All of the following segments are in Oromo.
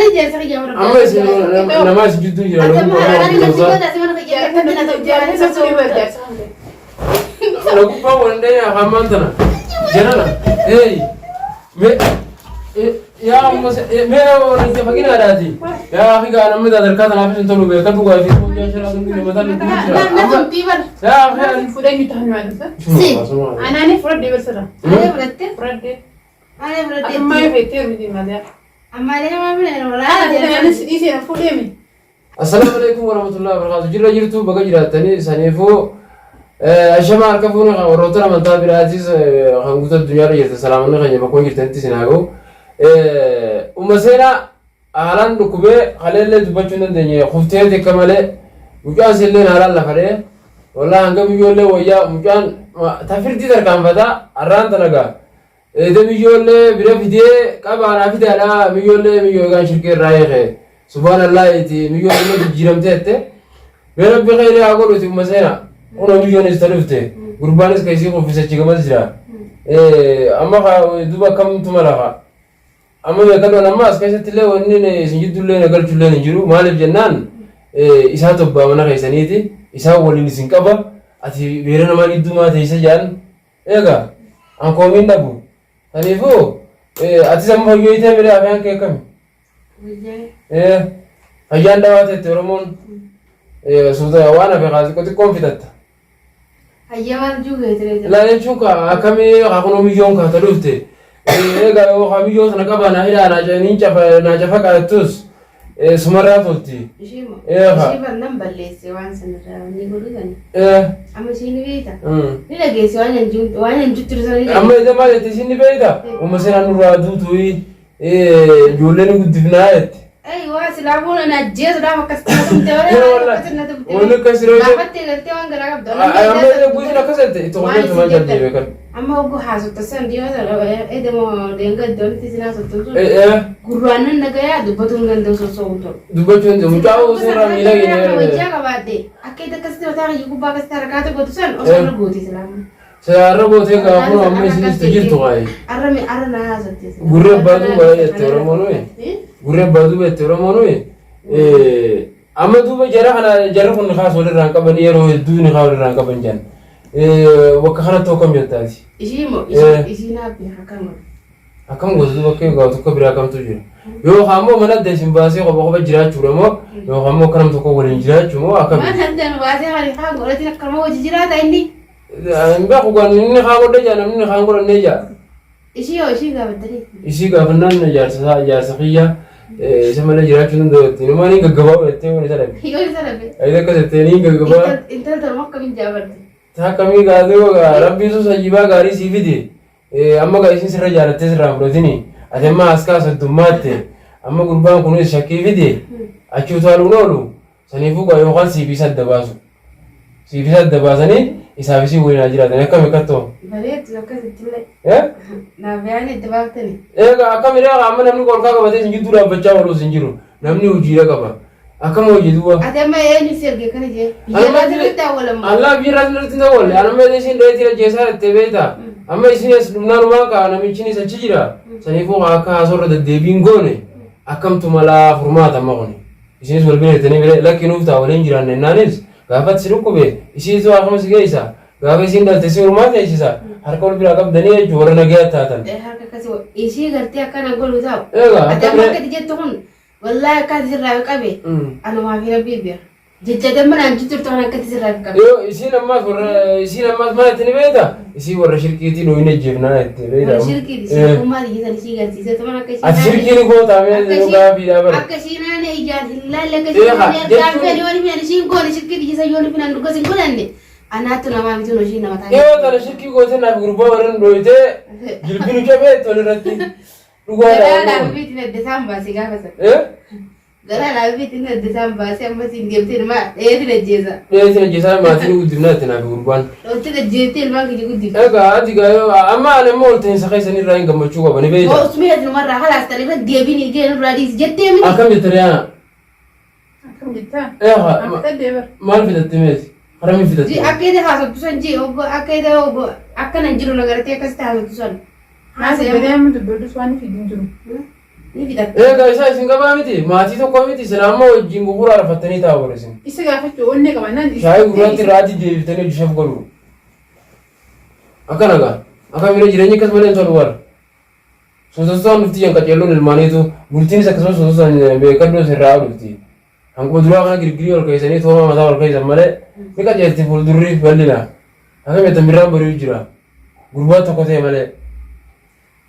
Ani jaarsa kiyya mara. Amma isin namaa isin jidduu jira. Ati amma haraaraan Nama natti goota asii mana kiyya akkatti na ta'u Jaarsa jaarsa fuudhee bar jaarsa kan ta'e. gubbaa wal hammaan tana. Jarana. Hey. Me yaa amma mee walitti faginaadhaati. Yaa akhi gaa namni sadarkaa tanaafis hin tolu beeka dhugaa fi hojjaa shiraa sun biyya mataa nuti Na jira. na tumtii bar. Yaa akhi ani. Fuudhee inni taa'an maal isa? Si. Anaanii fudhadhee bar sirra. Ani fudhatte. Fudhadhee. Ani fudhatte. Ammaa yoo feetee miti malee. Ammaalee nama bira Ana walaa. anis dhiisee na fuudhee mi? Assalaamu alaikum warahmatullahi wabarakatuh. Jirra jirtu baga jiraattanii saniifuu ashama harka fuune kan warroota amantaa biraatis kan guutuu addunyaarra jirtan salaamanni keenya bakka jirtanitti isin haa ga'u. Umma seenaa haalaan dhukkubee kaleellee dubbachuu hin dandeenye kuftee xiqqa malee mucaan silleen haalaan lafa dha'e. Wallaa hanga biyyoollee wayyaa mucaan tafirdii tarkaanfataa har'aan tana ga'a. Eeda miyyoollee bira fidee qabaa naa fidaadha miyyoollee miyyoo egaan shirkii irraa hiike subhaanallah iti miyyoon immoo jijjiiramtee jette mee rabbi kheyrii haa godhuti umma seena kunoo miyyoonis ta dhufte gurbaanis ka isii kuffise achi gamas jira amma duuba akkamtu mala kaa amma beekadhoon amma as keessatti illee wanni isin jidduu illee na galchu illee hin jiru maaliif jennaan isaa tobbaa mana keessaniiti isaan waliin isin qaba ati beera namaa jidduu maa teessa jedhan. Egaa an koomiin dhabu. Saniifuu atis amma fayyoytee miree afaan kee akkami? Fayyaan dhawaa teette Oromoon suuta waan hafe kaa xiqqoo xiqqoon fitatta. Hayya maal juu keetire. Laa jechuun kaa akkamii kaa kunoo miyyoon kaa ta dhufte. Egaa yoo kaa miyyoo sana qabaa naa hidhaa naa niin cafa naa cafa qaattus sumarraa tolti. Ishii moo? Eeha. Ishii bar nan balleesse waan sanarraa wanni godhu sani. Amma ishii ni beekta. Ni dhageesse waan hin jiru waan hin jiru sana ni Amma dhageesse. ija maal jette isin ni beekta? Umma seenaan nurraa duutu ijoollee ni guddifnaa jette. Ay waa silaa fuula na ajjeesuudhaaf akkas na tumte Ee, warra wallahi. akkas na tumte. Wanni akkas yeroo jedhu- Gaafattee gartee waan garaa qabdu. Amma ija guutuun akkas jette itti Waan qopheessu maal isin jaallatee jettan. beekan. Amma hogguu haasofta san dhiyoo edamoo deenga iddoonitti isin haasoftu sun Eh, eh, gurraan nan dhagayaa dubbatu hin danda'u sossoo'u tolu. Dubbachuu hin mucaa uusirraa miila Wajjaa qabaadde akka itti akkasitti mataa kiyya gubbaa akkasitti harkaata gootu san osoo irra gooti islaama. Seerra gootee gaafa amma isinis jirtu waa'ee. Arra mi arra naa haasofte. Gurri abbaa duuba jette Oromoon nuyi. Gurri abbaa duuba jette Oromoon nuyi. Amma duuba jara kana jarri kun nikaas walirraa hin qaban yeroo hedduu nikaa walirraa hin qaban jedhan. Bakka kanatti akkam jettaati? Ishii moo Eh. ishii naa beeka akkam godhu. Akkam gosa duuba akka egaa tokko biraa kamtu jira. Yookaan immoo mana adda isin baasee kopha kopha jiraachuudha moo yookaan immoo akka nam tokko waliin jiraachuu moo akkami? Mana adda nu baasee kan kaan godhatiin akkama hojii jiraata inni. Hin beeku kan inni kaan godhe jaa namni kaan godhannee jaa. Ishii hoo ishii gaafattanii. Isii gaafannaan jaarsa isaa jaarsa kiyya isa malee jiraachuu hin danda'u jettee numaa ni gaggabaa jettee waan isa dhabe. Yoo isa dhabe. Ayii akkas jettee ni gaggabaa. Intal tanuma akkamiin jaabarte. Akkamii gaazee rabbii sun sayyibaa gaarii sii fide amma gaa isin sirra jaalattee sirraa fudhatini ati amma as kaas heddummaatti amma gurbaan kunis shakkii fide achi utaaluun oolu saniifuu gaa yookaan siif isa adda baasu siif isa adda baasanii isaaf isii waliin haa jiraatan akkami akkattoo. Bareedu akkasitti illee. Eh? Naaf yaa'anii itti baaftani. Egaa akkami dha amma namni kolkaa qabatee isin jidduu dhaabbachaa oolus hin jiru namni hojiidha qaba akkam hojii duuba. Ati amma eenyu si erge kana jee? Biyya Amma irraa sirriitti awwalamu. Allah biyya irraa sirriitti hin awwalle. Ani amma isin dheetii ajjeesaa jettee beekta. Amma isin as dhumnaan waan kaa namichinis achi jira. Saniifuu kaa akka haasorra deddeebiin goone akkamtu malaa furmaata amma kuni. Isinis wal bira jettanii bira lakki nuuf ta'a waliin jiraanne jennaanis gaafa si dhukkube isiitu akkuma si geessa. Gaafa isiin dhalte si hormaata eegsisa. Harka wal biraa qabdanii jechuun warra nagayaa taatan. Harka akkasii ishii gartee akkana godhu ta'u. Egaa Ati akka amma bira. akkati jettu kun wallaahi akka ati sirraa qabe anumaa fi rabbii beeka. Jecha damma naan jirtu kan akkati sirraa qabe. Yoo isiin ammaas warra isiin ammaas maal itti ni beekta? Isiin warra shirkiitii dhoohin ejjeefnaa itti beekta. Warra shirkiiti shirkummaa biyya sana ishii garsiisee tuman akka ishii Ati shirkii ni gootaa mee Akka ishii- gaafiidhaa bara. Akka ishii naane ijaan hin laalle akka ishii Eegaa, naane argaan jechuun- fedhi waan filan ishiin goone shirkii biyya sana yoo filan dhugas hin godhanne anaattu namaa miti ishii nama taate. Yoo tana shirkii gootee naaf gurbaa warra nu dhooyitee jilbinu cabee tolirratti Garaa dhugaadha. laafiitiin adda isaan baase gaafa sana. Eh? Garaa laafiitiin adda isaan baase amma siin deemtee ilmaa dheetiin ajjeesa. Dheetiin ajjeesaa maatiin guddifnaa itti naaf gurbaan. Dhoottiin ajjeeftee ilmaan kiyya guddifte. Egaa ati gaa yoo amma ani amma ol ta'insa keessan irraa hin gammachuu qaba ni beekta. Yoo usmee ati numarraa halaas ta'e irra deebiin ijee nurraa dhiisi jettee miti. Akkam jette Riyaana? Akkam jettaa? Eegaa An fixadhee bar. maal fidatte meeti? Harami Ji fidatte? akka inni haasoftu san ji oggo akka inni oggo akka nan jiru nagartee akkasitti haasoftu san. Naas Haasa'e badee amma dubbadus waan fidu hin jiru. Ni fixatte. Egaa isaa isin qabaa miti maatii tokko miti isin amma wajjin gugura arfattanii taa'u isin. Isa gaafachuu onnee qabannaan Shaayii gurraatti irraa adii deebiftanii hojii shaf godhu. Akkana gaa akka mira jireenyi akkas malee hin tolu warra. Soososaan dhufti jan qaceelloon ilmaaniitu bultiinis akkasumas soososaan beekadhoo sirraa dhufti. Hanguma duraa kana girgirii ol keessanii tooma mataa ol keessan malee ni qaceelti fuuldurri bal'ina. Akka beektan birraan bari'u jira. Gurbaan tokko ta'e malee.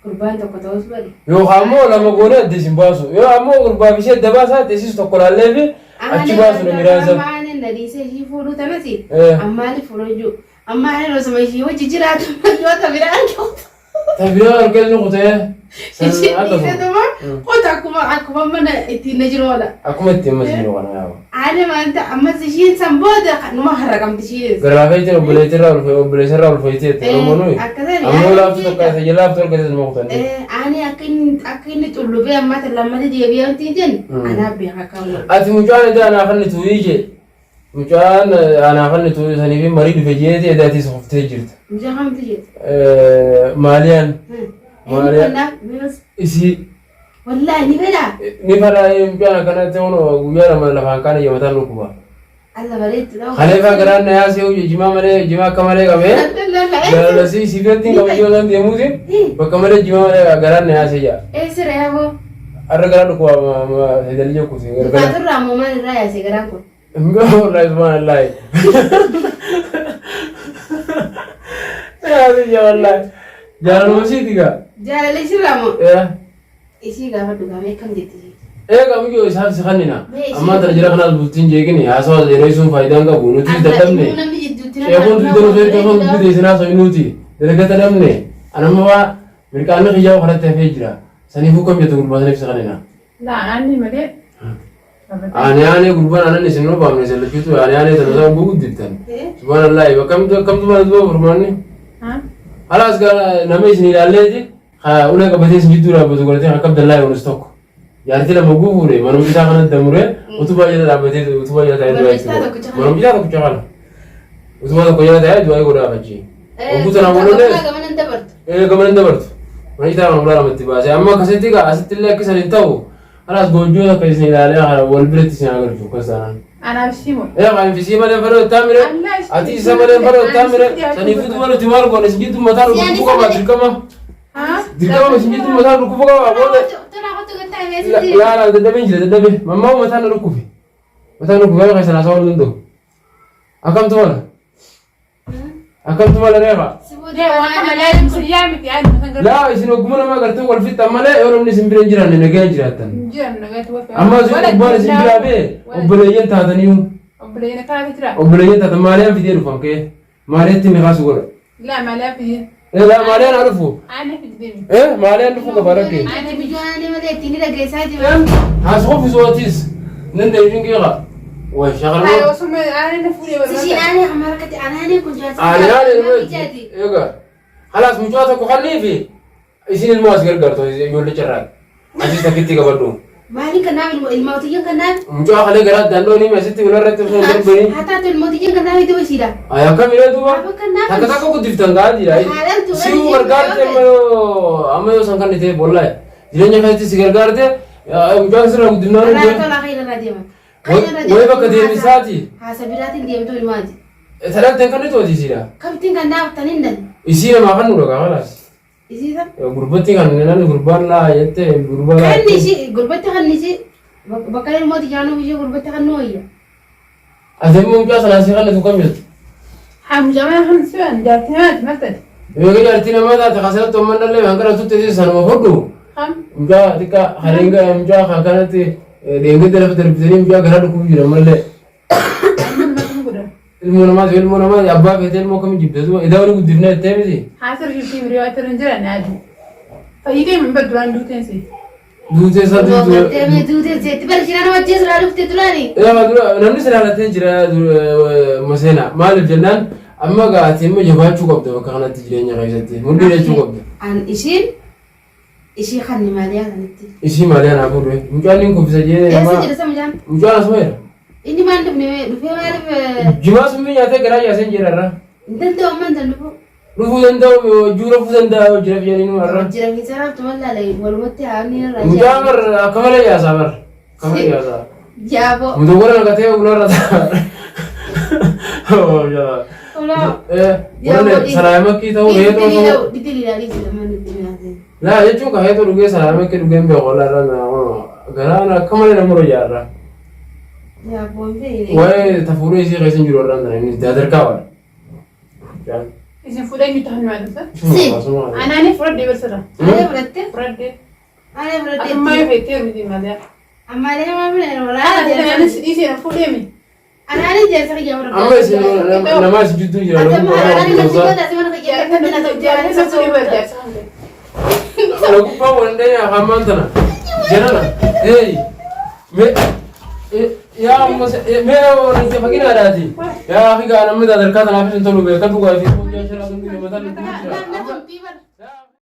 Gurbaan tokko ta'us bari. Yookaan ammoo lama goonee adda isin baasu. Yoo ammoo gurbaa fi ishee adda baasaa ta'e isis tokko laallee fi achi baasu miiraan isa. Amma aannan na dhiisee ishii fuudhuu tanasi. Eh. Ammaali fuudhuu. Amma aannan osuma ishii wajji jiraatu yoo ta biraa argatu. Tabiraa arganii kutee. Ishii dhiiseetuma qota akkuma akkuma mana ittiin na jiru oola. Akkuma ittiin amma isin kana yaaba. Aannan maanta ammas ishiin san booda numa harraqamti ishiinis. Garraafeetiin obboleettirraa obboleessarraa ulfeetii jette Oromoo nuyi. Akkasuma Ammoo laaftu tokko isa jala laaftu argate numa kutanii. Ani akka inni akka inni xullubee ammaa tan lammata deebi'ee wanti hin jenne anaaf beeka akka godhu. Ati mucaan edaa anaa kan tu'ii jee. Mucaan anaa kan tu'ii sanii fi marii dhufe jeeti edaa ati softee jirta. Mucaa kamtu jette? Maaliyaan Maaliyaa. Maaliyaa. Isii Wallaahi ni fedhaa. ni fadhaa mucaan akkanatti hono guyyaa lama lafaan kaan iyya mataan dhukkuba. Alla bareedu dha. Kaleefaa garaan na yaasee hojii jimaa malee jimaa akka malee qabee. Jaalalasi isii biratti hin qabajoo isaan deemuutiin bakka malee jimaa malee garaan na yaasee jaa. Eessira yaaboo. Har'a garaan dhukkuba fedalii jokkuuti gargara. Dhukaaturraa ammoo maal irraa yaase garaan kun? Wallahi subhaanallahi. Yaasee jaa wallahi. Jaalaluma isiiti gaa. Jaalala isirraa moo? Isii gaafa dhugamee akkam jetti ishee? Eega miyyoo isaaf si kannina. Ammaa tana jira kanaas bultiin jeeqini haasawa dheeressuun faayidaan qabu nuti dadhabne. Namni jidduutti Sheekuun dugda nuti erga osoo dubbii teessinaa osoo nuti dalagata dhabne anamma waa mirqaanni kiyyaa kanatti hafee jira. Saniifuu kam jettu gurbaa saniif si kannina. Laa aanni malee. Ani aanee gurbaan anan isin nuu baafne isin lachuutu ani aanee tana isaan guguddiftan. Subhaanallahi bakkamtu akkamtu maal duuba furmaanni. Halaas gaa nama isin ilaalleeti ulee qabatee isin jidduu dhaabbatu godhatee akka Abdallaa Yoonis tokko. Jaartii lama guufuudhe manuma isaa kanatti damuree utubaa jala dhaabbatee utubaa jala taa'ee du'aa itti godha. Manuma isaa tokkicha kana. Utubaa tokko jala taa'ee du'aa godhaaf achi. Ogguu tana boodallee Gamanan dabartu. ee gamanan dabartu. Mana isaa kana ulaa lamatti baasee amma akkasitti gaa asitti illee akka isan hin ta'u. Halaas goojjoo takka isin ilaalee kana wal biratti isin agartu akkas taanaan. Anaaf ishii moo? Ee kan fisii malee fedhoo ittaa mire. Ati isa malee fedhoo ittaa mire. Saniifuu duuba nuti maal goone isin jidduu mataa dhukkubuu qaba dirqama. Dirqama isin jidduu mataa dhukkubuu qaba booda. Laa dadhabeen jira dadhabe. Mammaa mataan na dhukkufe. Mataan dhukkufe akka keessan haasawuu hin danda'u. Akkamtu mala? Akkamtu mala reefa? Laa isin ogguma nama agartee wal fixxan malee yoo namni isin bira hin jiraanne nagaan jiraattan. Amma isin gubbaan isin biraa bee obboleeyyan taataniiyu. Obboleeyyan kaafii jira. Obboleeyyan taatan maaliyaan fidee dhufan kee maaliyaatti inni kaasu godha. Laa maaliyaa fidee. Eh laa maaliyaan haa dhufu. Aanee fidee. Eh maaliyaan dhufuu qaba rakkee. Haas qofi sootis. Nan deebiin keeqa. Way shakalma. Osuma aanee fuudhee Aanee aanee egaa. Halaas mucaa tokko kanniifi isin ilmoo as gargaartu ijoollee carraa. Asis takkitti qabadhu. Maaliin kanaaf ilmootiyyan kanaaf Mucaa kalee garaa danda'u ni asitti ularratti osoo hin darbini. haa taatu ilmootiyyan kanaaf iddoo isiidha. Ay akkam illee duuba. Akka kanaaf Takka takka guddiftan gaa jira. Haadhaan Si gargaarte amma yoo amma yoo san kan ta'e bollaa'e. Jireenya keessatti si gargaarte mucaan sirra guddinaan Karaa hin tolaa kan irra deeman. Wayi bakka deemisaati. Haasa biraatiin deemtuu ilmaati. Sadarteen kan nuti hojisiidha. Kamittiin kan naaf tan hin dan. Isii namaa kan nu dhagaa kalaas. Isiisa. Gurbatti kan namni gurbaan laa jettee gurbaa laa. Kanni ishii gurbatti kanni ishii bakka ilmooti jaanuu ishii gurbatti kan nu wayya. Ati immoo mucaa sanaa si kan kam jirtu. Mucaa kan si'an jaartii namaati maltati. Yoo jaartii namaa taate kaasirratti uummanni illee waan kana tutte isiin sanuma fudhu. Kam? Mucaa xiqqaa hareenga mucaa kan kanatti deengedda lafa darbitanii mucaa garaa dhukkubu jira mallee. Ilmoo godhan. Ilmoo namaati ilmoo namaati abbaa feetee ilmoo akkamii jibda duuba idaa walii guddifnaa jettee miti. Haasir shiftii miree waan jiran jiran yaadu. Fayyidee min bad duraan duuteen si. Duutee isaa duutee. Duutee duutee seetti bari ishee nama ajjeesu laa dhuftee duraani. Namni silaalatee jira maseena maaliif jennaan amma gaati immoo jabaachuu qabda bakka kanatti jireenya keessatti mudhii jechuu qabda. An ishiin ishii kanni maaliyaa sanitti. Isii malee anaa fuudhe mucaan inni kuffisa jee Eessa nama jira isa mucaan? mucaan asuma jira. Inni maal dhufne dhufee maaliif Jimaa summii nyaatee garaa yaasee jira irra. hin danda'u ammaan tan dhufu. Dhufuu danda'u hojii rafuu danda'a hojii rafii jedhanii warra. Jira keessa raaftu mallaale walumatti haamni irraa Mucaa bar akka malee yaasaa bar. Akka malee yaasaa. Jaaboo. Mudowwara naqatee ularra ta'a. Ulaa. Salaamakii ta'uu heetoo ta'uu. Didiliidhaa dhiisi lamaan itti nyaate. Laa jechuun ka heetoo dhugee salaamakii dhugee hin beeku walaa irraa garaan akka malee nama rojaarra. Jaaboo hin feene. Waa'ee tafuudhee isii keessa hin jiru irraan tana inni daadarkaa wala. Isin fuudhee eenyutti hannu yaadamsa? Si. Anaanii fudhadhee barsirra. Ana fudhatte? Fudhadhee. Ana fudhatte. Ammaa yoo feetee miti malee. Ammaalee nama bira yeroo Anis dhiisee na fuudhee mi? Anaanii jaarsa kiyya warra. Amma isin nama isin jidduu jira. Atama anaanii natti godha si mana kiyya akkatti na ta'u Jaarsa fuudhee bara jaarsa fuudhee. Lagubbaa wandee hammaan tana. Janana. Hey. Me yaa amma mee wanti fakina daati. Yaa fi gaa namni sadarkaa tanaafis hin tolu beekadhu gaa fi hojii asharaa sun mataa lubbuu jira. Na tumtii bara.